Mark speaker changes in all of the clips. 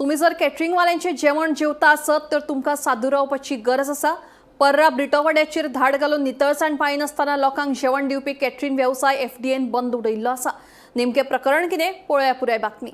Speaker 1: तुम्ही जर कॅटरिंगवाल्यांचे जेवण जेवता आसत तर तुमकां सादूर रावपाची गरज आसा। पर्रा ब्रिटोवाड्याचेर धाड घालून नितळसाण पाळिनासतना लोकांक जेवण दिवपी कॅटरिंग वेवसाय एफडीएन बंद उडयिल्लो आसा। नेमकें प्रकरण कितें पळोवया पुराय बातमी।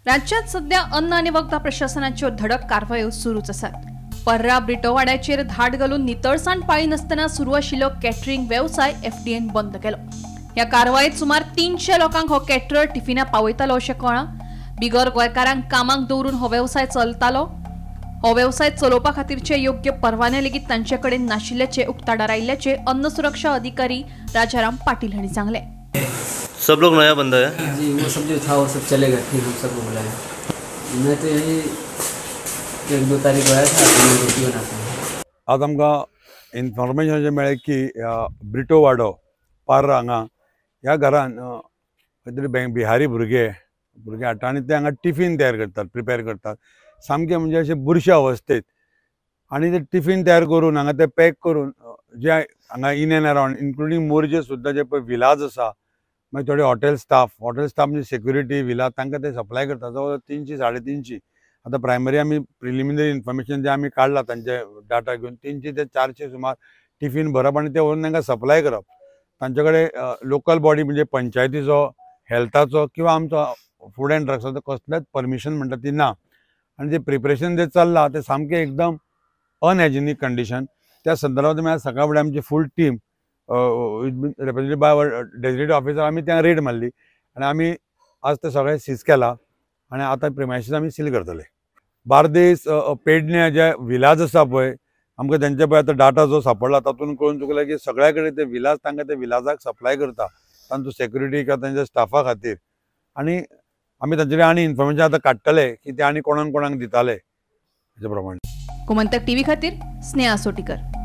Speaker 1: राज्यात सध्या अन्न आणि वखदां प्रशासनाच्यो धडक कारवायो सुरूच आसात। पर्रा ब्रिटोवाड्याचेर धाड घालून नितळसाण पाळिनासतना सुरू आशिल्लो कॅटरिंग वेवसाय एफडीएन बंद केलो। ह्या कारवायेत सुमार 300 लोकांक हो कॅटरर टिफिनां पावयतालो अशें कळ्ळां। बिगर गोंयकारांक कामाक दवरून हो वेवसाय चलतालो। हो वेवसाय चलोवपा खातीरचे योग्य परवाने लेगीत तांचे कडेन नाशिल्ल्याचें उक्ताडार आयिल्ल्याचें अन्न सुरक्षा अधिकारी राजाराम पाटील हांणी सांगलें।
Speaker 2: सब लोग नया बंदा है
Speaker 3: जी, वो सब जो था वो सब चले गए, फिर हम सबको बुलाया। मैं तो यही 1-2 तारीख को आया था, तो मैं रोटी बनाता हूँ।
Speaker 4: आज आमकां इन्फॉर्मेशन जें मेळ्ळें की ब्रिटो वाडो पार्रा हांगा ह्या घरान खंय तरी बिहारी भुरगे हाडटा आनी ते हांगा टिफीन तयार करतात, प्रिपेर करतात सामकें म्हणजे अशें बुरशा अवस्थेत। आनी ते टिफीन तयार करून हांगा ते पॅक करून जे हांगा in and around including Morjim सुद्दां जे पळय विलाज आसा, मागीर थोडे हॉटेल स्टाफ म्हणजे सेक्युरिटी विला तांकां ते सप्लाय करता जवळ 300 350। आतां प्रायमरी आमी प्रिलिमिनरी इन्फॉर्मेशन जें आमी काडलां तांचे डाटा घेवन 300 ते 400 सुमार टिफीन भरप आनी ते व्हरून तांकां सप्लाय करप। तांचे कडेन लोकल बॉडी म्हणजे पंचायतीचो, हेल्थाचो किंवा आमचो फूड एंड ड्रग्साचो कसलेच परमिशन म्हणटा ती ना। आनी जें प्रिपरेशन जें चल्लां तें सामकें एकदम अनहायजेनीक कंडिशन। त्या संदर्भात आमी आज सकाळ फुडें आमची full team represented by our designated officer आमी त्या रेड मारली आनी आमी आज ते सगळें सीज केला आनी आतां प्रिमायसीस आमी सील करतले। बार्देस पेडण्या जे विलाज आसा पळय आमकां तेंचे पळय आतां डाटा जो सापडला तातूंत कळून चुकला की सगळ्या कडेन ते विलाज तांकां ते विलाजाक सप्लाय करता तांचो सेक्युरिटी किंवा तांच्या स्टाफा खातीर। आनी आमी तांचे कडेन आनी इन्फॉर्मेशन आतां काडटले की ते आनी कोणाक कोणाक दिताले हेजे प्रमाणे।
Speaker 1: गोमंतक टीव्ही खातीर स्नेहा सोटीकर।